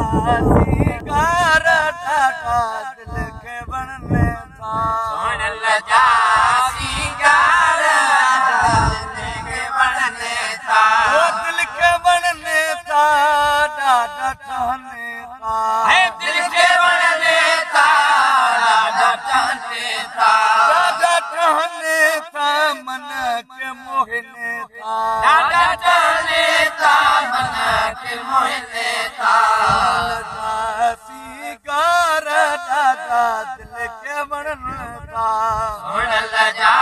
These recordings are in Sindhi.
سينگار ڏاڍا دل کي وڻن ٿا. سهڻل جا سينگار ڏاڍا دل کي وڻن ٿا. او دل کي وڻن ٿا، ڏاڍا ٺهن ٿا. ۽ دل کي وڻن ٿا، ڏاڍا ٺهن ٿا. ڏاڍا ٺهن ٿا، من کي موهن ٿا. ڏاڍا ٺهن ٿا، من کي موهن ٿا. سينگار ڏاڍا دل کي وڻن ٿا. سهڻل جا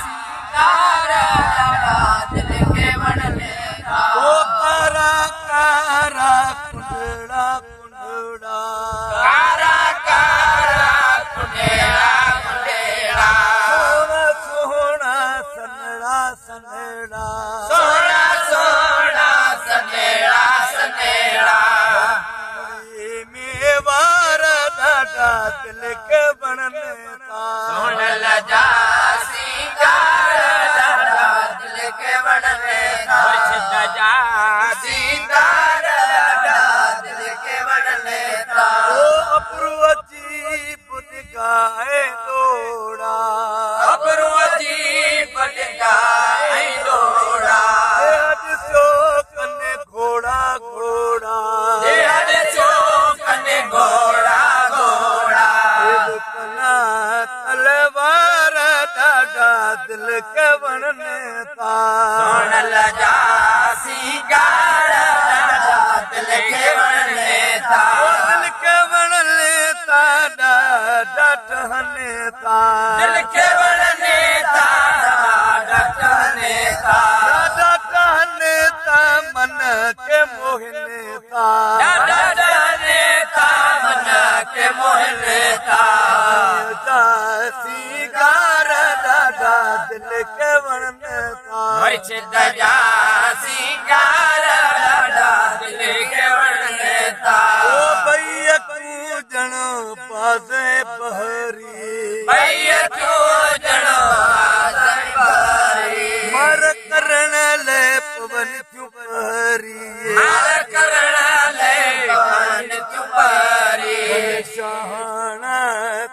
سينگار ڏاڍا دل کي وڻن ٿا. او ڪارا ڪارا ڪنڊڙا ڪنڊڙا، ڪارا ڪارا ڪنڊيڙا ڪنڊيڙا، سوهڻا سوهڻا سنهڙا سنهڙا، سوهڻا سوهڻا سنهڙا سنهڙا. ميوار ڏاڍا دل کي وڻن ٿا. سهڻل جا سينگار ڏاڍا دل کي وڻن ٿا. مرشد جا سينگار ڏاڍا دل کي وڻن ٿا. او ابرو عجيب نگاهه ڏوڙا، ابرو عجيب نگاهه ڏوڙا، ڏسو ڪن گهوڙا گهوڙا، ڏسو ڪن گهوڙا گهوڙا. ڪنا تلوار ڏاڍا دل کي وڻن ٿا. سهڻل جا سينگار ڏاڍا دل کي وڻن ٿا. دل کي وڻن ٿا، ڏاڍا ٺهن ٿا. دل کي وڻن ٿا، ڏاڍا ٺهن ٿا. ڏاڍا ٺهن ٿا، من کي موهن ٿا. ڏاڍا ٺهن ٿا، من کي موهن ٿا. سينگار ڏاڍا دل کي وڻن ٿا. مرشد جا سينگار ڏاڍا دل کي وڻن ٿا. او ڀئي ڪوجڻ پاسي پهري، ڀئي ڪوجڻ پاسي پهري، مر ڪرڻ لي پون ٿيون پهري، مر ڪرڻ لي پون ٿيون پهري. شاهاڻا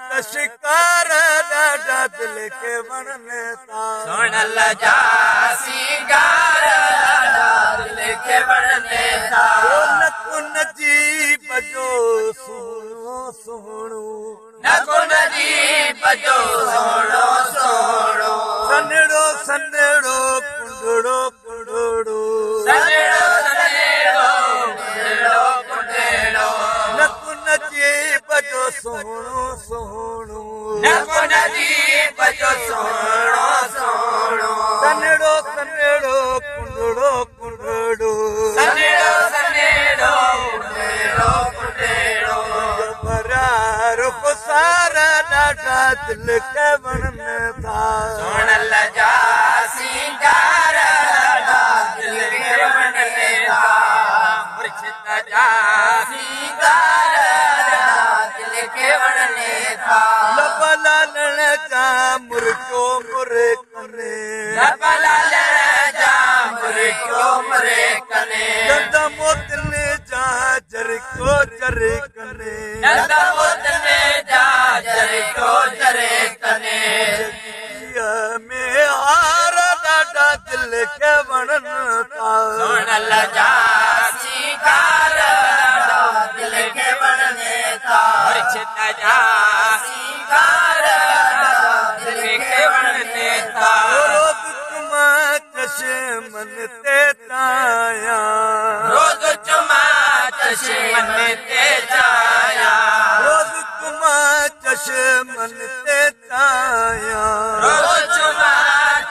ته شڪار ڏاڍا دل کي وڻن ٿا. سهڻل جا سينگار ڏاڍا دل کي وڻن ٿا. نڪ نجيب جو سهڻو سهڻو، نڪ نجيب جو سهڻو سهڻو، سنهڙو سنهڙو ڪنڊڙو ڪنڊڙو، سنهڙو سنهڙو ڪنڊڙو ڪنڊڙو. نڪ نجيب جو سهڻو سهڻو، نڪ نجيب جو سهڻو سهڻو، سنهڙو سنهڙو ڪنڊڙو ڪنڊڙو، سنهڙو سنهڙو ڪنڊڙو ڪنڊڙو. برار خسار ڏاڍا دل کي وڻن ٿا. سهڻل جا سينگار ڏاڍا دل کي وڻن ٿا. مرشد جا سينگار ڏاڍا دل کي وڻن ٿا. لب لالڻ جا مرڪو مرڪني، لب لالڻ جا مرڪو مرڪني، دند موتن جا جرڪو جرڪني، دند موتن جا جرڪو جرڪني. ۾ هار ڏاڍا دل کي وڻن ٿا. سهڻل جا سينگار ڏاڍا دل کي وڻن ٿا. مرشد جا سينگار ڏاڍا دل کي وڻن ٿا. روز چما چشمن تي چايا، روز چما چشمن تي چايا، روز چما چشمن تي چايا، روز چما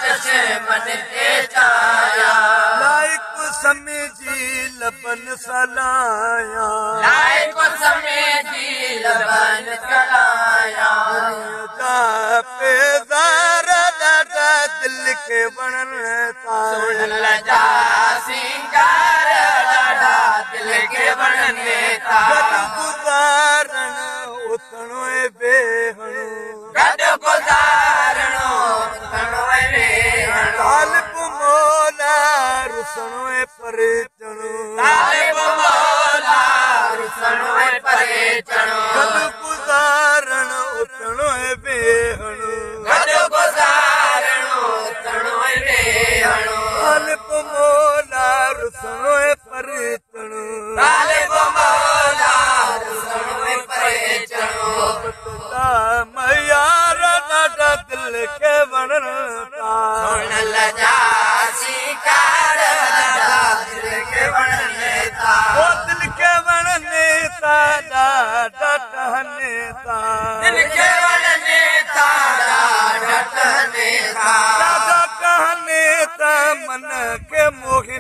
چشمن تي چايا. لائق سمجهي لبن سلايا، لائق سمجهي لبن سلايا. جا پيزار ڏاڍا دل کي وڻن ٿا. سهڻل جا سينگار ڏاڍا دل کي وڻن ٿا. گڏ گذارڻ اٿڻو ويهڻو، گڏ گذارڻو اٿڻو ويهڻو، طالب مولا رسڻو پرچڻو، طالب مولا رسڻو کي موهي.